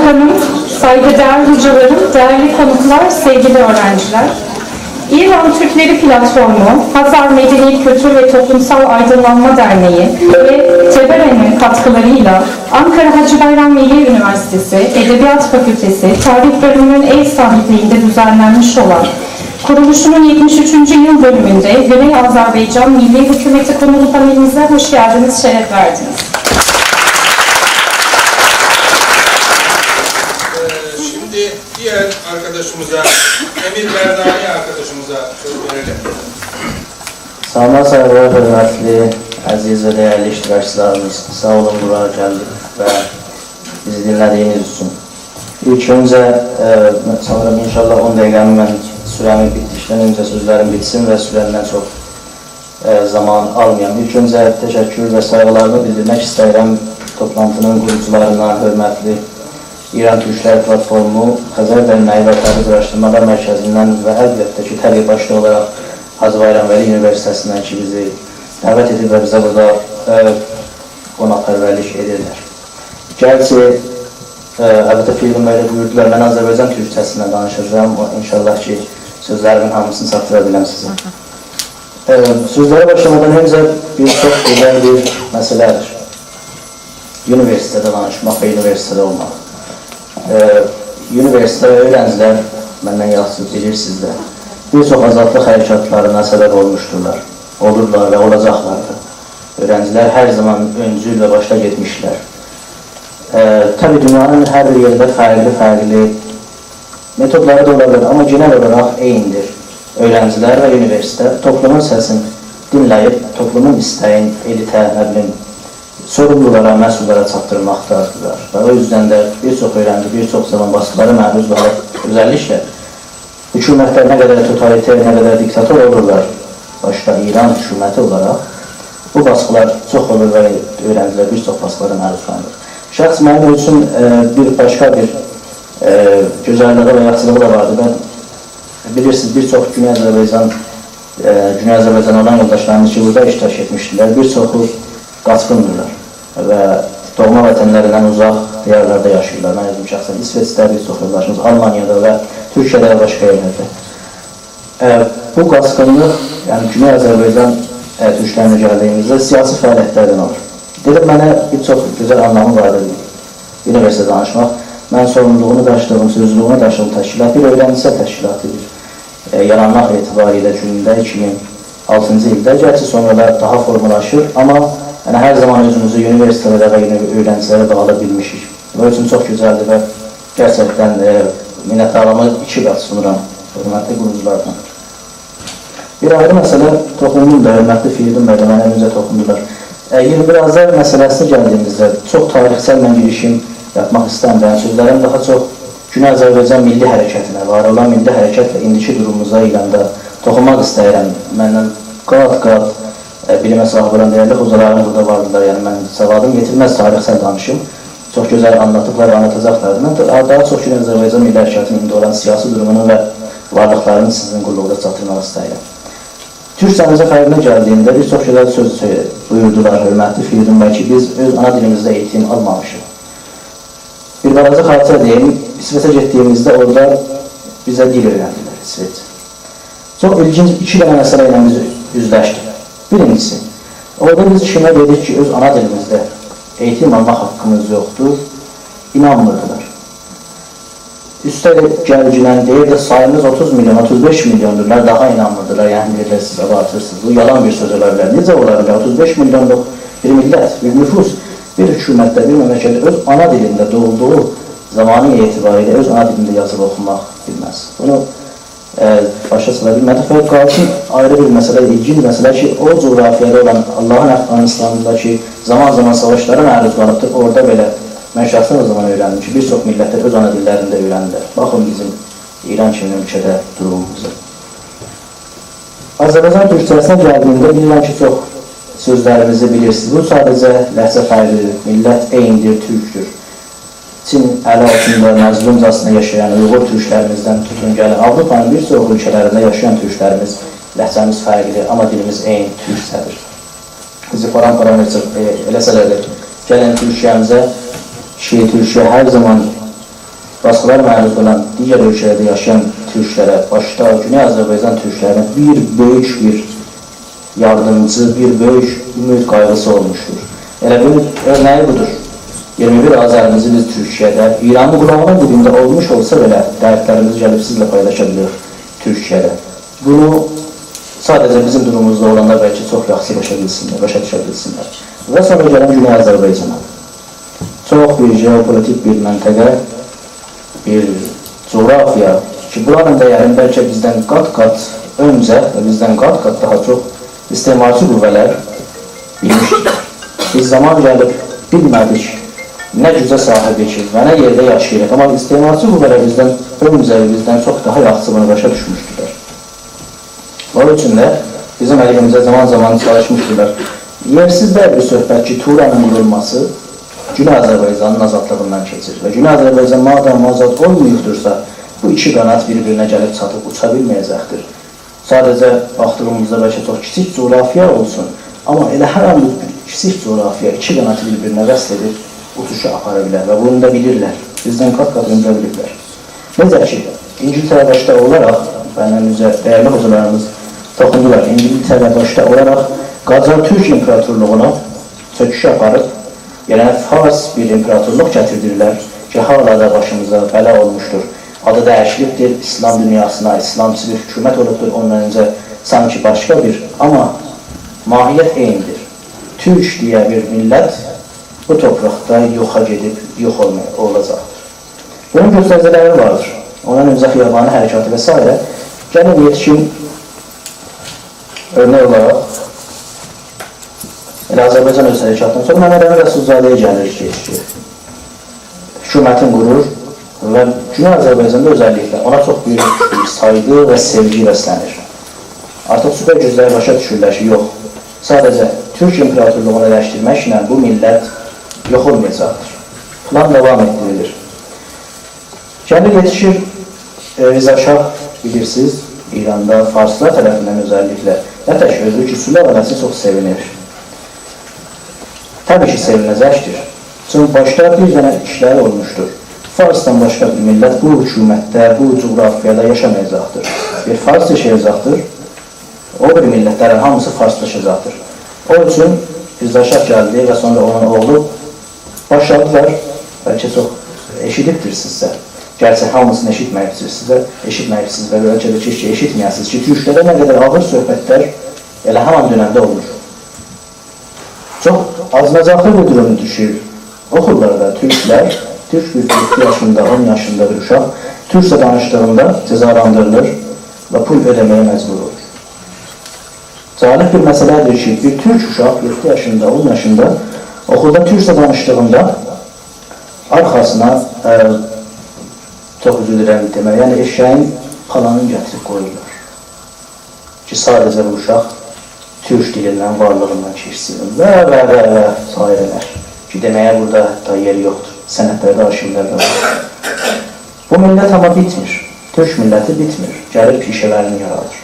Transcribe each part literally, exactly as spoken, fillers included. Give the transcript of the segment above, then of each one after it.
Hanım, saygıdeğer hocalarım, değerli konuklar, sevgili öğrenciler. İran Türkleri Platformu, Hazar Medeniyet, Kültür ve Toplumsal Aydınlanma Derneği ve TEBERE'nin katkılarıyla Ankara Hacı Bayram Veli Üniversitesi Edebiyat Fakültesi Tarih Bölümünün ev sahipliğinde düzenlenmiş olan kuruluşunun yetmiş üçüncü yıl dönümünde Güney Azerbaycan Milli Hükümeti konulu panelimize hoş geldiniz, şeref verdiniz. Ee, Şimdi diğer arkadaşımıza, Emir Berdani arkadaşımıza söz verelim. Salamlar, sayğılar, hörmətli, əziz və dəyərli iştirakçılarımız. Sağ olun, bura gəldik və bizi dinlədiyiniz üçün. İlk öncə, e, sanırım, inşallah on dəqiqəmi mən sürəmi bitdikdən öncə sözlərim bitsin və sürəmdən çox, e, zaman almayım. İlk öncə təşəkkür və sayğılarımı bildirmək istəyirəm toplantının qurucularına, hörmətli İran Türklər Platformu, Xəzər Dərnəyi və Təbriz Araşdırmalar Mərkəzindən və əlbəttə ki, təbii başda olaraq Hacı Bayram Vəli Universitetindəki bizi dəvət edib və bizə burada, e, qonaqpərvərlik edirlər. Gərçi, e, əlbəttə, Firidun bəy də buyurdular, mən Azərbaycan türkcəsində danışacağam. O, inşallah ki, sözlərimin hamısını çatdıra biləm sizə. E, sözlərə başlamadan öncə bir çox gözəl bir məsələdir. Universitetdə danışmaq və universitetdə olmaq. E, universitet və öyrəncilər, məndən yaxşı bilirsiniz də, bir çox azadlıq hərəkatlarına səbəb olmuşdurlar, olurlar və olacaqlardır. Öyrəncilər hər zaman öncül və başda getmişdilər. E, təbii, dünyanın hər bir yerində fərqli-fərqli metodları da ola bilər, amma genel olaraq eynidir. Öyrəncilər və universitet toplumun səsini dinləyib, toplumun istəyin elitə, nə bilim, sorumlulara, məsullara çatdırmaqdadırlar. Və o yüzdən də bir çox öyrənci, bir çox zaman basqılara məruz qalıb, özəlliklə hökumətlər nə qədər totaliter, nə qədər diktator olurlar, başda İran hökuməti olaraq, bu basqılar çox olur və öyrəncilər bir çox basqılara məruz qalır. Şəxs mənim üçün, e, bir başqa bir, e, gözəlliyi və yaxşılığı da vardı. Mən, bilirsiniz, bir çox Güney Azərbaycan, e, Güney Azərbaycan olan yoldaşlarımız ki, burada iştirak etmişdilər. Bir çoxu qaçqındırlar və doğma vətənlərindən uzaq diyarlarda yaşayırlar. Mən özüm şəxsən İsveçdə, bir çox yoldaşımız Almaniyada və Türkiyədə və başqa yerlərdə. E, bu qaçqınlıq, yəni Güney Azərbaycan, e, türklərinə gəldiyimizdə siyasi fəaliyyətlərdən olur. Dedim, mənə bir çox gözəl anlamı vardır universitetdə danışmaq. Mən sorumluluğunu daşıdığım, sözlülüyünü daşıdığım təşkilat bir öyrəncilər təşkilatıdır. E, yaranmaq etibarı ilə günündə iki min altıncı ildə, gərçi sonralar daha formalaşır, amma yəni hər zaman özümüzü universitetlərə və yeni öyrəncilərə bağlı bilmişik. Və o üçün çox gözəldir və gerçəkdən, e, minnətdarlığımı iki qat sunuram hörmətli quruculardan. Bir ayrı məsələ, toxundum da, hörmətli Firidun bəy də mənə öncə toxundular. E, iyirmi bir Azər məsələsinə gəldiyimizdə, çox tarixsəl mən girişim yapmaq istəmirəm. Sözlərim daha çox Güney Azərbaycan milli hərəkətinə, var olan milli hərəkətlə indiki durumumuza ilə də toxunmaq istəyirəm. Məndən qat-qat, e, bilimə sahib olan dəyərli hocalarım burada vardılar. Yəni, mən savadım yetirməz tarixsəl danışım. Çox gözəl anlatıblar, anlatacaqlar. Mən daha, daha çox Güney Azərbaycan milli hərəkətinin indi olan siyasi durumunun və varlıqlarının sizin qulluğunuza çatdırmaq istəyirəm. Türkcəmizə fərqinə gəldiyimdə bir çox gözəl söz sö-, buyurdular hörmətli Firidun bəy ki, biz öz ana dilimizdə eğitim almamışıq. Bir balaca xatirə deyim, İsveçə getdiyimizdə orada bizə dil öyrəndilər, İsveç. Çox ilginc iki dənə məsələ ilə biz üzləşdik. Birincisi, orada biz kimə dedik ki, öz ana dilimizdə eğitim almaq haqqımız yoxdur, inanmırdılar. Üstə gəlginən deyir də, sayımız otuz milyon, otuz beş milyondurlar, daha inanmırdılar. Yəni, deyirlər, siz abartırsınız. Bu yalan bir söz ola bilər. Necə ola bilər? Otuz beş milyonluq bir millət, bir nüfus, bir hökumətdə, bir məmləkətdə öz ana dilində doğulduğu zamanı etibarilə öz ana dilində yazıb oxumaq bilməz. Bunu, e, başa çıxa bilmədik və qalsın ayrı bir məsələ, ilginc məsələ ki, o coğrafiyada olan Allahın Əfqanistanındakı zaman-zaman savaşlara məruz qalıbdır. Orada belə, mən şəxsən o zaman öyrəndim ki, bir çox millətlər öz ana dillərində öyrənirlər. Baxın bizim İran kimi ölkədə durumumuza. Azərbaycan türkcəsinə gəldiyimdə, bilirəm ki, çox sözlərimizi bilirsiniz. Bu sadəcə ləhcə fərqlidir. Millət eynidir, türkdür. Çin əli altında məzlumcasına yaşayan Uyğur türklərimizdən tutun gəlin, Avropanın bir çox ölkələrində yaşayan türklərimiz, ləhcəmiz fərqlidir, amma dilimiz eyni, türkcədir. Bizi param-param edəcək, e, eləsələr də, gəlin Türkiyəmizə ki, Türkiyə hər zaman باسقیلارا معروض قالان دیگر اؤلکه‌لرده یاشایان تورکلره، باشدا گونئی آذربایجان تورکلرینه بیر بؤیوک بیر یاردیمجی، بیر بؤیوک امید قایغیسی اولموشدور. ائله بونون اؤرنه‌یی بودور. اییرمی بیر آذریمیزی بیز تورکیه‌ده، ایرانین قولاغینین دیبینده اولموش اولسا بئله، دردلریمیزی گلیب سیزله پایلاشا بیلیریک تورکیه‌ده. بونو ساده‌جه بیزیم دوروموموزدا اولانلار بلکه چوخ یاخشی باشا بیلسینلر، باشا دوشه بیلسینلر. و سونرا گلن گونئی آذربایجانا. چوخ بیر ژئوپولیتیک بیر منطقه، بیر جغرافیا کی، بورانین دیرینی بلکه بیزدن قات-قات اؤنجه و بیزدن قات-قات داها چوخ استعمارچی قوه‌لر بیلمیشدیلر. بیز زامان گلیب بیلمه‌دیک نه گوجه صاحیبیک و نه یئرده یاشاییریق. آمما استعمارچی قوه‌لر بیزدن اؤنجه و بیزدن چوخ داها یاخشی بونو باشا دوشموشدولر. اونون اوچون ده بیزیم علیهیمیزه زامان-زامان چالیشمیشدیلار. یئرسیز دئییل بیر صحبت کی، تورانین قورولماسی گونئی آذربایجانین آزادلیغیندان کئچیر. و گونئی آذربایجان مادام آزاد اولماییبدیرسا، بو ایکی قانات بیر-بیرینه گلیب چاتیب اوچا بیلمه‌یه‌جکدیر. ساده‌جه باخدیغیمیزدا بلکه چوخ کیچیک جغرافیا اولسون، آمما ائله هر آن بو کیچیک جغرافیا ایکی قاناتی بیر-بیرینه وصل ائدیب اوچوشا آپارا بیلر و بونو دا بیلیرلر. بیزدن قات-قات اؤنجه بیلیرلر. نئجه کی، اینگیلتره باشدا اولاراق، منن اؤنجه دیرلی حوجالاریمیز توخوندولار، اینگیلتره باشدا اولاراق قاجار تورک ایمپراتورلوغونا چؤکوش آپاریب، یئرینه فارس بیر ایمپراتورلوق گتیردیلر کی، حالا دا باشیمیزا بلا اولموشدور. آدی دییشیلیبدیر، ایسلام دونیاسینا، ایسلامچی بیر حکومت اولوبدور، اوندان اؤنجه سانکی باشقا بیر، آمما ماهیت عینیدیر. تورک دئیه بیر میللت بو تورپاقدا یوخا گئدیب، یوخ اولمایا، اولاجاقدیر. بونون گؤستریجی‌لری واردیر. اوندان اؤنجه خیابانی حرکاتی و سایره. گلین یئتیشین اؤرنک اولاراق، ائله آذربایجان اؤز حرکاتیندان سونرا محمد امین رسول‌زاده‌یه گلیر کی، حکومتین قورور و گونئی آذربایجاندا اؤزللیکله اونا چوخ بؤیوک بیر سایغی و سئوگی بسله‌نیر. آرتیق سوپر گوجلر باشا دوشورلر کی، یوخ، ساده‌جه تورک ایمپراتورلوغونو الشدیرمکله بو میللت یوخ اولمایاجاقدیر. پلان داوام ائتدیریلیر. گلیر یئتیشیر، ائ، رضا شاه، بیلیرسینیز، ایراندا فارسلار طرفیندن اؤزللیکله، نه تک اؤزو کی، سولاله‌سی چوخ سئوینیر. طبیعی کی، سئوینه‌جکدیر. چونکی باشدا بیر دنه ایشلری اولموشدور. فارسدان باشقا بیر میللت بو حکومتده، بو جغرافیادا یاشامایاجاقدیر. بیر فارس یاشایاجاقدیر، او بیری میللتلرین هامیسی فارسلاشاجاقدیر. او اوچون رضا شاه گلدی و سونرا اونون اوغلو باشلادیلار، بلکه چوخ ائشیدیبدیرسینیز ده. گرچی هامیسینی ائشیتمه‌ییبسینیز ده، ائشیتمه‌ییبسینیز و بلکه ده کئشکه ائشیتمه‌یه‌سینیز کی، تورکلره نه قدر آغیر صحبتلر ائله همان دؤنمده اولور. چوخ آجیناجاقلی بیر دوروم دوشور. اوخورلار دا تورکلر، تورک بیر یئددی یاشیندا، اون یاشیندا بیر اوشاق تورکجه دانیشدیغیندا جزالاندیریلیر و پول اؤده‌مه‌یه مجبور اولور. جالب بیر مسئله‌دیر کی، بیر تورک اوشاق یئددی یاشیندا، اون یاشیندا اوخولدا تورکجه دانیشدیغیندا آرخاسینا، ائ، چوخ عذر دیله‌ییرم دئمه‌یه، یعنی ائششه‌یین پالانینی گتیریب قویورلار کی، ساده‌جه بو اوشاق تورک دیلیندن، وارلیغیندان کئچسین و، و، و، و سایره‌لر. کی، دئمه‌یه بورادا حتی یئری یوخدور. سندلرده، آرشیولرده وار. بو میللت آمما بیتمیر. تورک میللتی بیتمیر. گلیر پیشه‌لرینی یارادیر.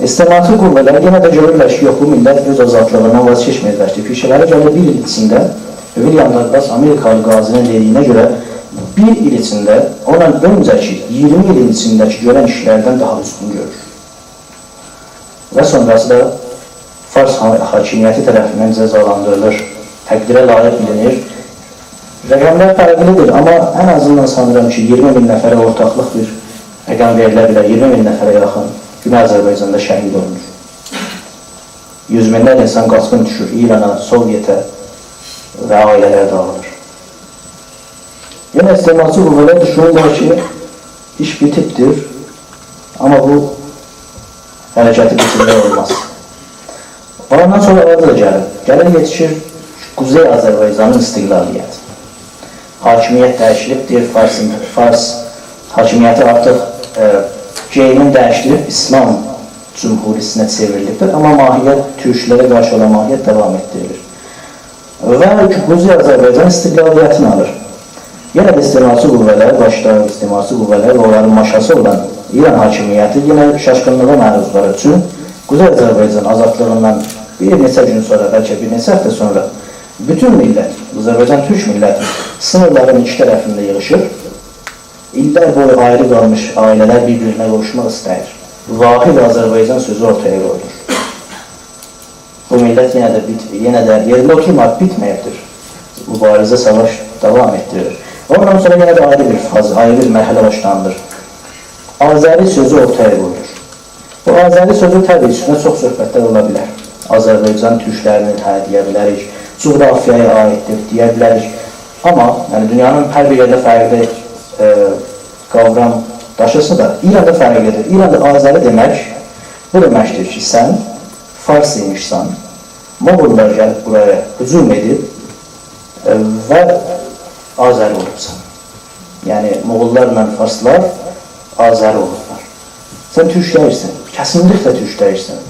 استعمارچی قوه‌لر یئنه ده گؤرورلر کی، یوخ، بو میللت اؤز آزادلیغیندان واز کئچمه‌یه‌جکدیر. پیشه‌لری گلیر بیر ایل ایچینده، ویلیام داگلاس آمریکالی قاضی‌نین دئدیگینه گؤره، بیر ایل ایچینده اوندان اؤنجه‌کی اییرمی ایلین ایچینده‌کی گؤرن ایشلردن داها اوستون گؤرور. و سونراسی دا فارس حا-، حاکمیتی طرفیندن جزالاندیریلیر، تقدیره لایق بیلینیر. رقملر فرقلی‌دیر، آمما ان آزیندان سانیرام کی، اییرمی مین نفره اورتاقلیق بیر رقم وئریله بیلر. اییرمی مین نفره یاخین گونئی آذربایجاندا شهید اولونور. یوز مینلر اینسان قاچقین دوشور ایرانا، سوویته و عائله‌لر داغیلیر. یئنه استعمارچی قوه‌لر دوشونورلر کی، ایش بیتیبدیر، آمما بو حرکتی بیتیرمک اولماز. اوندان سونرا اورادا دا گلیر. گلیر یئتیشیر قوزئی آذربایجانین استقلالیتی. حاکمیت دییشیلیبدیر، فارس، فارس حاکمیتی آرتیق، ائ، گئییمین دییشدیریب ایسلام جمهوری‌سینه چئوریلیبدیر. آمما ماهیت، تورکلره قارشی اولان ماهیت داوام ائتدیریلیر. و قوزئی آذربایجان استقلالیتینی آلیر. یئنه ده استعمارچی قوه‌لر، باشدا استعمارچی قوه‌لر و اونلارین ماشاسی اولان ایران حاکمیتی یئنه شاشقینلیغا معروض قالیر. چون قوزئی آذربایجان آزادلیغیندان بیر نئچه گون سونرا، بلکه بیر نئچه هفته سونرا بوتون میللت، آذربایجان تورک میللتی سینیرلارین ایکی طرفینده ییغیشیر. ایللر بویو آیری قالمیش عائله‌لر بیر-بیرینه قوووشماق ایسته‌ییر. واحد آذربایجان سؤزو اورتایا قویولور. بو میللت یئنه ده بیت-، یئنه ده یئرینده اوتورماییب، بیتمه‌ییبدیر. موباریزه، ساواش داوام ائتدیریلیر. اوندان سونرا یئنه ده آیری بیر فاز، آیری بیر مرحله باشلانیلیر. آذری سؤزو اورتایا قویولور. بو آذری سؤزو طبیعی اوستونده چوخ صحبت‌لر اولا بیلر. آذربایجان تورکلرینی، هه، دئیه بیلریک، جغرافیایا عاییددیر، دئیه بیلریک. آمما، یعنی، دونیانین هر بیر یئرده فرقلی، ائ، قاورام داشیسا دا، ایراندا فرقلی‌دیر. ایراندا آذری دئمک، بو دئمکدیر کی، سن فارس ایمیشسن، موغوللار گلیب بورایا هجوم ائدیب، ائ، و آذری اولوبسان. یعنی، موغوللارلا فارسلار آذری اولوبلار. سن تورک دئییلسن، کسینلیکله تورک دئییلسن.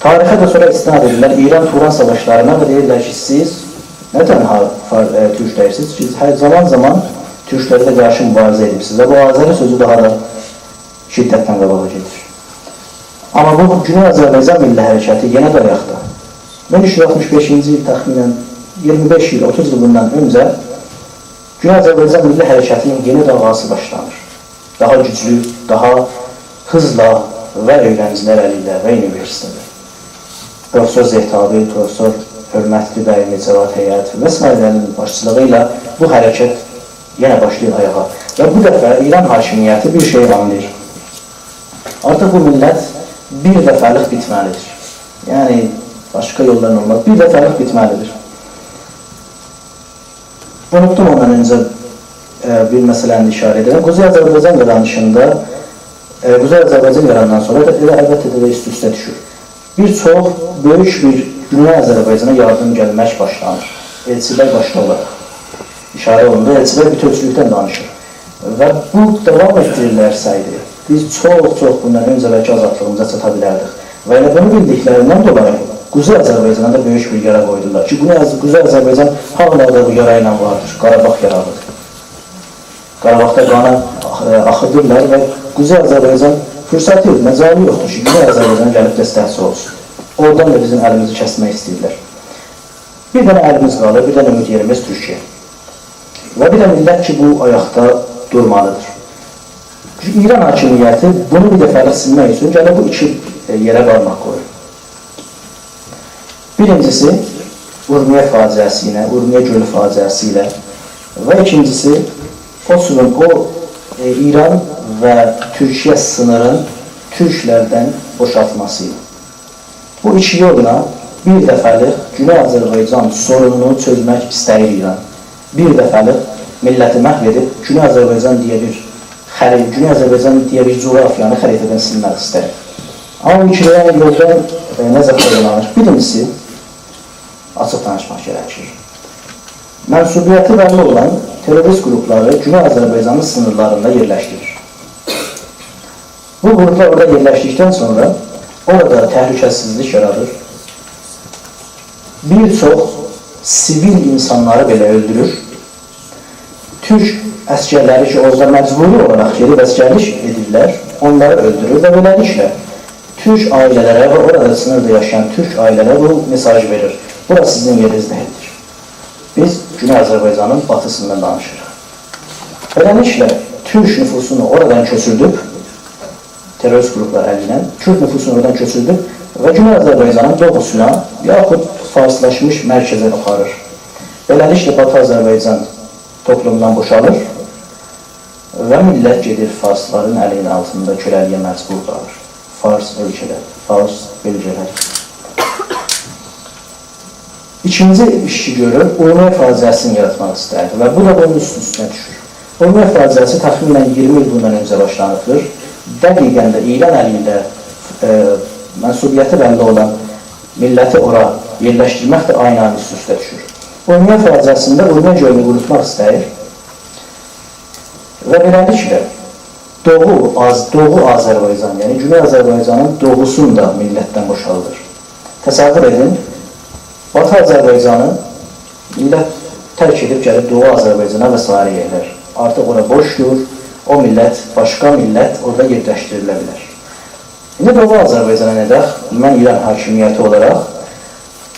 تاریخه ده سونرا استناد ائدیرلر، ایران-توران ساواشلارینا و دئییرلر کی، سیز نه تنها فار-، ائ، تورک دئییلسینیز، سیز هر زامان زامان تورکلره ده قارشی موباریزه ائدیبسینیز و بو آذری سؤزو داها دا شدتله قاباغا گئدیر. آمما بو گونئی آذربایجان میللی حرکتی یئنه ده آیاقدا. مین اوچ یوز آلتمیش بئشینجی ایل، تخمیناً اییرمی بئش ایل، اوتوز ایل بوندان اؤنجه گونئی آذربایجان میللی حرکتینین یئنی دالغاسی باشلانیر. داها گوجلو، داها هیزلا و اؤیرنجیلر الی ایله و اونیوئرسیتئتده. پروفسور زهتابی، پروفسور حؤرمتلی بی، نجواد حیات و سایره‌نین باشچیلیغی ایله بو حرکت یئنه باشلاییر آیاغا. و بو دفعه ایران حاکمیتی بیر شئی آنلاییر. آرتیق بو میللت بیر دفعه‌لیک بیتمه‌لیدیر. یعنی، باشقا یوللارلا اولماز. بیر دفعه‌لیک بیتمه‌لیدیر. اونوتدوم اوندان اؤنجه، ائ، بیر مسئله‌نی ایشاره ائدیرم. قوزئی آذربایجان یارانیشیندا، ائ، قوزئی آذربایجان یاراندان سونرا دا ائله البته ده اوست-اوسته دوشور. بیر چوخ بؤیوک بیر گونئی آذربایجانا یاردیم گلمک باشلانیر. ائلچیلر باشدا اولاراق. ایشاره اولوندو، ائلچیلر بوتؤوچولوکدن دانیشیر. و بو داوام ائتدیریلرسه‌یدی، بیز چوخ-چوخ بوندان اؤنجه بلکه آزادلیغیمیزا چاتا بیلردیک. و ائله بونو بیلدیکلریندن دولایی قوزئی آذربایجانا دا بؤیوک بیر یارا قویدولار کی، گونئی آذ-، قوزئی آذربایجان حالا دا بو یارا ایله واردیر، قاراباغ یارالیدیر. قاراباغدا قانی آخ-، آخیدیرلار و قوزئی آذربایجان فرصتی یوخ، مجالی یوخدور کی، گونئی آذربایجانا گلیب دستکچی اولسون. اورادان دا بیزیم الیمیزی کسمک ایسته‌ییرلر. بیر دنه الیمیز قالیر، بیر دنه اومید یئریمیز تورکیه. و بیر ده میللت کی، بو آیاقدا دورمالیدیر. ایران حاکمیتی بونو بیر دفعه‌لیک سیلمک اوچون گرک بو ایکی، ائ، یئره بارماق قویور. بیرینجیسی، اورمیه فاجعه‌سی ایله، اورمیه گؤلو فاجعه‌سی ایله و ایکینجیسی، او سورون، او، ائ، ایران و تورکیه سینیرین تورکلردن بوشالتماسی ایله. بو ایکی یوللا بیر دفعه‌لیک گونئی آذربایجان سورونونو چؤزمک ایسته‌ییر ایران. بیر دفعه‌لیک میللتی محو ائدیب، گونئی آذربایجان دئیه بیر خری-، گونئی آذربایجان دئیه بیر جغرافیانی خریطه‌دن سیلمک ایسته‌ییر. آمما بو ایکی دنه یولدان، ائ، نئجه فایدالانیر؟ بیرینجیسی، آچیق دانیشماق گرکیر. منسوبیتی بللی اولان تروریست قروپلاری گونئی آذربایجانین سینیرلاریندا یئرلشدیریر. بو قروپلار اورادا یئرلشدیکدن سونرا اورادا تهلکه‌سیزلیک یارادیر. بیر چوخ سیویل اینسانلاری بئله اؤلدورور. تورک عسگرلری کی، اورادا مجبوری اولاراق گئدیب عسگرلیک ائدیرلر، اونلاری اؤلدورور و بئله‌لیکله تورک عائله‌لره و اورادا سینیردا یاشایان تورک عائله‌لره بو مئساژی وئریر: بورا سیزین یئرینیز دئییلدیر. بیز گونئی آذربایجانین باتیسیندان دانیشیریق. بئله‌لیکله، تورک نفوسونو اورادان کؤچوردوب، تروریست قروپلار الی ایله تورک نفوسونو اورادان کؤچوردوب و گونئی آذربایجانین دوغوسونا، یاخود فارسلاشمیش مرکزه آپاریر. بئله‌لیکله، باتی آذربایجان توپلومدان بوشالیر و میللت گئدیر فارسلارین الینین آلتیندا کؤله‌لییه مجبور قالیر. فارس اؤلکه‌لر، فارس بؤلگه‌لر. ایکینجی ایش کی گؤرور، اورمیه فاجعه‌سینی یاراتماق ایسته‌ییردی و بو دا بونون اوست-اوستونه دوشور. اورمیه فاجعه‌سی تخمیناً اییرمی ایل بوندان اؤنجه باشلانیبدیر. دقیقاً ده ایران الی ایله، ائ، منسوبیتی بللی اولان میللتی اورا یئرلشدیرمک ده عینی اوست-اوسته دوشور. اورمیه فاجعه‌سینده اورمیه گؤلونو قوروتماق ایسته‌ییر و بئله‌لیکله، دوغو آذ-، دوغو آذربایجان، یعنی گونئی آذربایجانین دوغوسونو دا میللتدن بوشالدیر. تصور ائدین، باتی آذربایجانی میللت ترک ائدیب گلیب دوغو آذربایجانا و سایره یئرلر. آرتیق اورا بوشدور، او میللت، باشقا میللت اورادا یئرلشدیریله بیلر. ایندی دوغو آذربایجانا نه ائدک؟ من ایران حاکمیتی اولاراق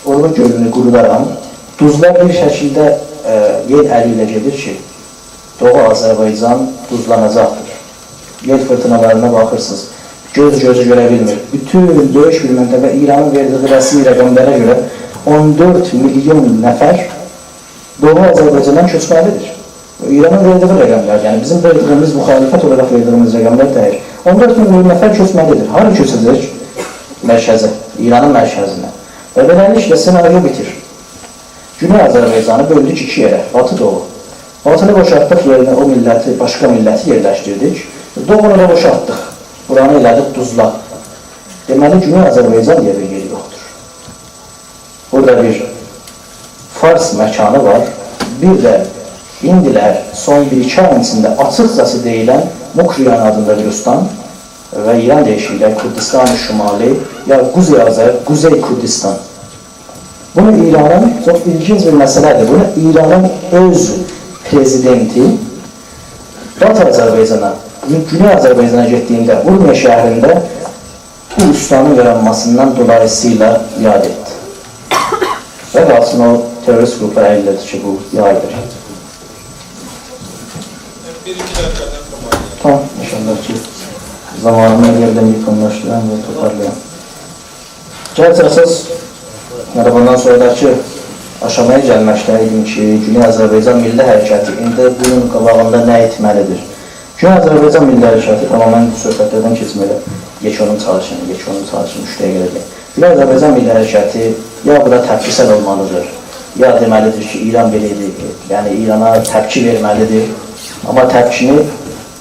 اورمو گؤلونو قورودارام. دوزلار بیر شکیلده، ائ، یئل الی ایله گئدیر کی، دوغو آذربایجان دوزلاناجاقدیر. یئل فیرتینالارینا باخیرسینیز، گؤز گؤزو گؤره بیلمیر. بوتون دؤیوش بیر منطقه، ایرانین وئردیگی رسمی رقملره گؤره اون دؤرد میلیون نفر دوغو آذربایجاندان کؤچمه‌لیدیر. ایرانین وئردیگی رقملر، یعنی بیزیم وئردیگیمیز، مخالفت اولاراق وئردیگیمیز رقملر دئییل. اون دؤرد میلیون نفر کؤچمه‌لیدیر. هارا کؤچه‌جک؟ مرکزه، ایرانین مرکزینه. و بئله‌لیکله سناریو بیتیر. گونئی آذربایجانی بؤلدوک ایکی یئره، باتی، دوغو. باتینی بوشالتدیق، یئرینه او میللتی، باشقا میللتی یئرلشدیردیک. دوغونو دا بوشالتدیق. بورانی ائله‌دیک دوزلا. دئمه‌لی، گونئی آذربایجان دئیه بیر یئری یوخدور. بورادا بیر فارس مکانی وار. بیر ده ایندیلر سون بیر-ایکی آیین ایچینده آچیقجاسی دئییلن موکریان آدیندا بیر اوستان و ایران دئییشیرلر کوردستان شمالی، یا قوزئی آذر، قوزئی کوردستان. بونو ایرانین، چوخ ایلگینج بیر مسئله‌دیر. بونو ایرانین اؤز پرزیدنتی باتی آذربایجانا، گونئی آذربایجانا گئتدیگینده، اورمیه شهرینده بو اوستانین یارانماسیندان دولاییسییلا یاد ائتدی. و قالسین او تروریست گروپلارا ائله‌دیر کی، بو یاییلیر. بیر-ایکی دقیقه‌دن قومار. تامام، ان‌شاءالله کی، زامانینی یئرینن یئکونلاشدیرام و توپارلایام. گرچی اساس، یعنی بوندان سونراداکی آشامایا گلمکده ایدیم کی، گونئی آذربایجان میللی حرکتی ایندی بونون قاباغیندا نه ائتمه‌لیدیر؟ گونئی آذربایجان میللی حرکتی، تامام، من صحبتلردن کئچمه‌یه‌جم. یئکونون چالیشین، یئکونون چالیشین، اوچ دقیقه ائله‌ییم. گونئی آذربایجان میللی حرکتی یا بورا تپکیسل اولمالیدیر، یا دئمه‌لیدیر کی، ایران بئله ائدیر، یعنی ایرانا تپکی وئرمه‌لیدیر. آمما تپکینی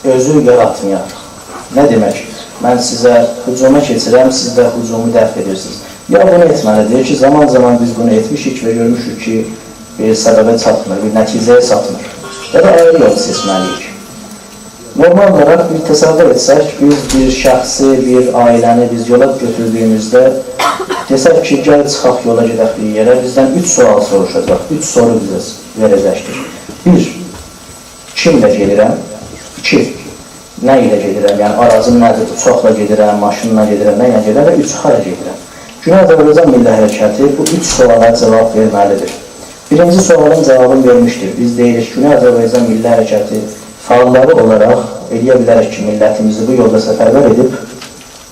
اؤزو یاراتمایاق. نه دئمک؟ من سیزه هجوما کئچیرم، سیز ده هجومو دفع ائدیرسینیز. یا بونو ائتمه‌لیدیر کی، زامان-زامان بیز بونو ائتمیشیک و گؤرموشوک کی، بیر سببه چاتمیر، بیر نتیجه‌یه چاتمیر. یا دا آیری یول سئچمه‌لی‌ییک. نورمال اولاراق بیر تصور ائتسک، بیز بیر شخصی، بیر عائله‌نی بیز یولا گؤتوردویوموزده، دئسک کی، گل چیخاق یولا گئدک بیر یئره، بیزدن اوچ سؤال سوروشاجاق، اوچ سورو بیزه وئره‌جکدیر. بیر، کیمله گئدیرم؟ ایکی، نه ایله گئدیرم؟ یعنی آراجیم نه‌دیر؟ اوچاقلا گئدیرم، ماشینلا گئدیرم، نه ایله گئدیرم؟ و اوچ، هارا گئدیرم؟ گونئی آذربایجان میللی حرکتی بو اوچ سؤالا جاواب وئرمه‌لیدیر. بیرینجی سؤالین جاوابینی وئرمیشدیر. بیز دئییریک، گونئی آذربایجان میللی حرکتی فعاللاری اولاراق ائلیه بیلریک کی، میللتیمیزی بو یولدا سفربر ائدیب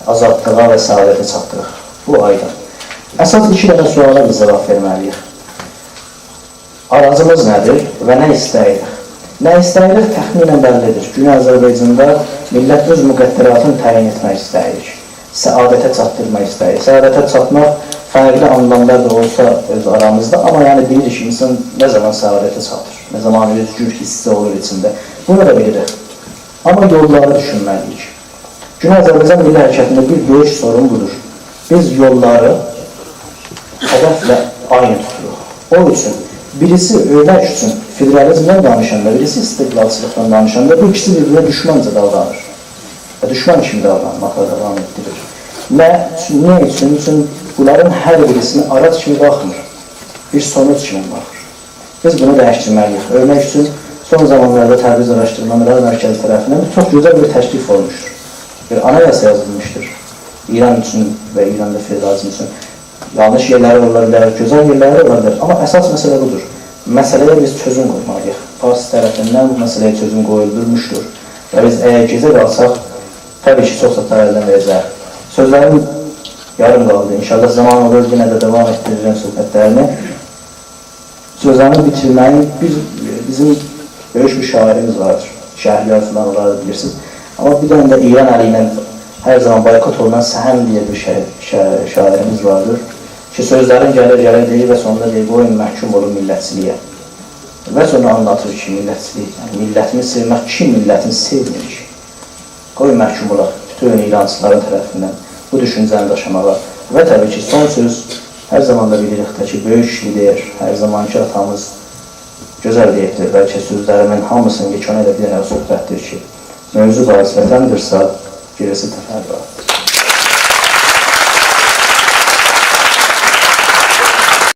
آزادلیغا و سعادته چاتدیراق. بو آیدین. اساس ایکی دنه سؤالا بیز جاواب وئرمه‌لی‌ییک. آراجیمیز نه‌دیر و نه ایسته‌ییریک؟ نه ایسته‌ییریک، تخمیناً بللی‌دیر. گونئی آذربایجاندا میللت اؤز مقدراتینی تعیین ائتمک ایسته‌ییر. سعادته چاتدیرماق ایسته‌ییر. سعادته چاتماق فرقلی آنلاملار دا اولسا اؤز آرامیزدا، آمما یعنی بیلیریک کی، اینسان نه زامان سعادته چاتیر، نه زامان اؤزگور حیسی اولور ایچینده. بونو دا بیلیریک. آمما یوللاری دوشونمه‌لی‌ییک. گونئی آذربایجان میللی حرکتینده بیر بؤیوک سورون بودور. بیز یوللاری هدفله عینی توتوروق. او اوچون بیریسی اؤیرک اوچون فدرالیزمدن دانیشاندا، بیریسی استقلالچیلیقدان دانیشاندا بو ایکیسی بیر-بیرینه دوشمانجا داورانیر. و دوشمان کیمی داورانماقلا داوام ائتدیریر. نه اوچون، نه اوچون؟ چون بونلارین هر بیریسینه آراج کیمی باخمیر. بیر سونوج کیمی باخیر. بیز بونو دییشدیرمه‌لی‌ییک. اؤیرک اوچون، سون زامانلاردا تبریز آراشدیرمالار مرکزی طرفیندن چوخ گؤزل بیر تکلیف اولموشدور. بیر آنایاسا یازیلمیشدیر. ایران اوچون و ایراندا فدرالیزم اوچون. یانلیش یئرلری اولا بیلر، گؤزل یئرلری اولا بیلر. آمما اساس مسئله بودور. مسئله‌یه بیز چؤزوم قویمالی‌ییق. فارس طرفیندن بو مسئله‌یه چؤزوم قویولورموشدور. و بیز اگر گئجه قالساق، طبیعی کی، چوخ زاد تاله‌لردن وئره‌جه‌ییک. سؤزلریم یاریم قالدی. ان‌شاءالله زامان اولور، یئنه ده داوام ائتدیررم صحبتلریمی. سؤزلریمی بیتیرمه‌یین، بیر، بیزیم بؤیوک بیر شاعیریمیز واردیر. شهریار فلان، اونلاری دا بیلیرسینیز. آمما بیر دنه ده ایران الی ایله هر زامان بایکوت اولونان سهند دئیه بیر شاعیر، شاعیر، شاعیریمیز واردیر. کی، سؤزلرین گلیر، گلیر دئییر و سونوندا دئییر، «قویون محکوم اولوم میللتچیلییه.» و سونرا آنلاتیر کی، میللتچیلیک، یعنی میللتینی سئومک، کیم میللتینی سئومیر کی؟ قوی محکوم اولاق بوتون ایرانچیلارین طرفیندن بو دوشونجه‌نی داشیماغا. و طبیعی کی، سون سؤز، هر زامان دا بیلیریک ده کی، بؤیوک لیدر، هر زامان کی، آتامیز گؤزل دئییبدیر. بلکه سؤزلریمین هامیسینی یئکونا ائله بیر دنه صحبتدیر کی، موضوع باریز وطندیرسا، گئریسی تفرعاتدیر.